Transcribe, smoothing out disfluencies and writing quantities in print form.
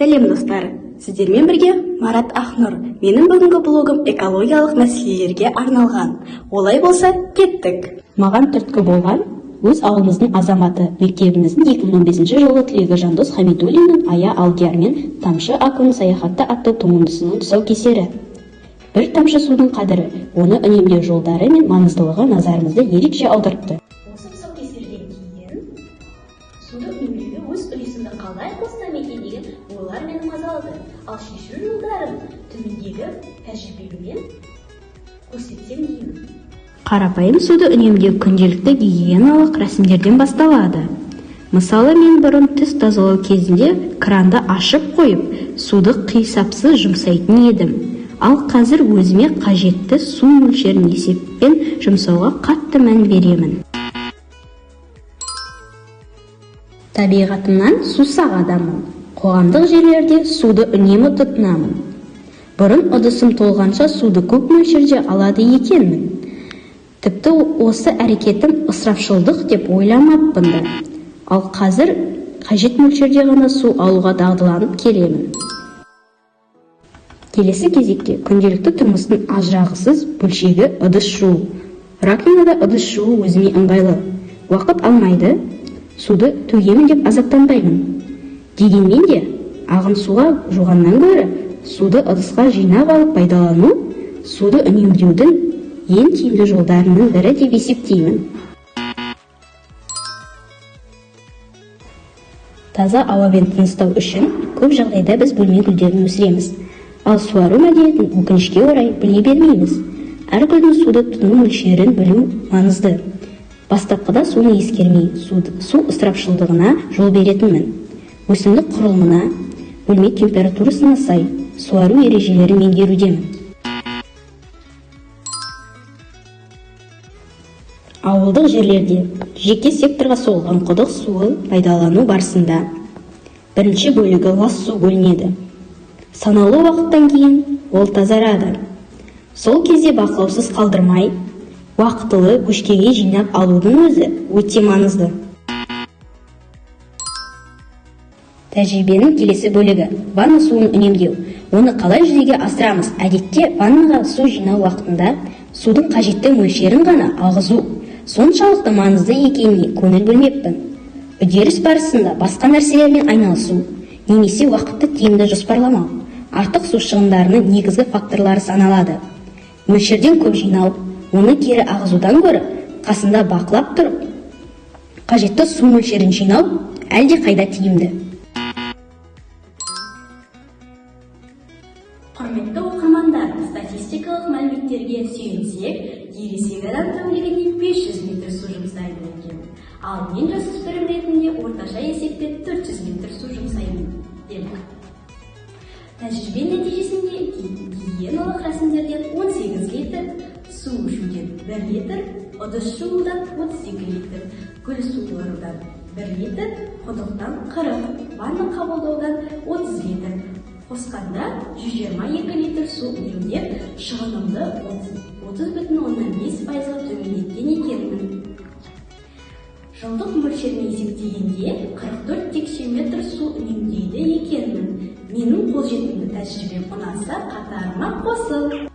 Сәлем, достар! Сіздермен бірге Марат Ақнұр. Менің бүгінгі блогым экологиялық мәселелерге арналған. Олай болса, кеттік! Маған түрткі болған өз ауылымыздың азаматы, мектебіміздің 2015 жылғы түлегі Жандос Хамидуллиннің «Ая Алдиярмен Тамшы акуның саяхаты» атты туындысының тұсаукесері. Бір тамшы судың қадірі, оны үнемдеу жолдары мен маңыздылығы назарымызды ерекше аудартты. Осы тұсаукесерден кейін суды үнемдеуге өз үлесімді қалай қоссам екен деген ойлар мені мазалады. Ал шешу жолдарын төмендегі тәжірибемен көрсетсем деймін. Қарапайым суды үнемдеу күнделікті гигиеналық рәсімдерден басталады. Мысалы, мен бұрын тіс тазалау кезінде кранды ашып қойып, суды қисапсыз жұмсайтын едім. Ал қазір өзіме қажетті су мөлшерін есеппен жұмсауға қатты мән беремін. Табиғатымнан сусақ адаммын. Қоғамдық жерлерде суды үнемі тұтынамын. Бұрын ыдысым толғанша суды көп мөлшерде алады екенмін. Тіпті осы әрекетім ысырапшылдық деп ойламаппын да. Ал қазір қажет мөлшерде ғана су алуға дағдыланып келемін. Келесі кезекте күнделікті тұрмыстың ажырағысыз бөлшегі — ыдыс жуу. Раковинада ыдыс жуу өзіме ыңғайлы. Уақыт алмайды, суды төгемін деп азаптанбаймын. Дегенмен де ағын суға жуғаннан гөрі суды ыдысқа жинап алып пайдалану суды үнемдеудің ең тиімді жолдарының бірі деп есептеймін. Таза ауамен тыныстау үшін көп жағдайда біз бөлме гүлдерін өсіреміз. Ал суару мәдениетін, өкінішке орай, біле бермейміз. Әр гүлдің суды тұтыну мөлшерін білу маңызды. Бастапқыда соны ескермей, су ысырапшылдығына жол беретінмін. Өсімдік құрылымына, бөлме температурасына сай суару ережелерін меңгерудемін. Ауылдық жерлерде жеке секторға соғылған құдық суы пайдалану барысында бірінші бөлігі лас су бөлінеді. Санаулы уақыттан кейін ол тазарады. Сол кезде бақылаусыз қалдырмай, уақытылы бөшкеге жинап алудың өзі өте маңызды. Тәжірибенің келесі бөлігі — ванна суын үнемдеу. Оны қалай жүзеге асырамыз? Әдетте ваннаға су жинау уақытында судың қажетті мөлшерін ғана ағызу соншалықты маңызды екеніне көңіл бөлмеппін. Үдеріс барысында басқа нәрселермен айналысу немесе уақытты тиімді жоспарламау артық су шығындарының негізгі факторлары саналады. Мөлшерден көп жинау, оны кері ағызудан гөрі қасында бақылап тұрып, қажетті су мөлшерін жинау әлдеқайда тиімді. Құрметті оқырмандар, статистикалық мәліметтерге сүйенсек, ересек адам тәулігіне 500 литр су жұмсайды екен. Ал мен жасөспірім ретінде орташа есеппен 400 литр су жұмсаймын делік. Тәжірибе нәтижесінде гигиеналық рәсімдерден 18 литр, су ішуден 1 литр, ыдыс жуудан 32 литр, гүл суарудан 1 литр, құдықтан 40, ванна қабылдаудан 30 литр, қосқанда 122 литр су үнемдеп, шығынымды 30,5%-ға төмендеткен екенмін. Жылдық мөлшермен есептегенде 44 текше метр су үнемдейді екенмін. Менің қолжетімді тәжірибем ұнаса, қатарыма қосыл.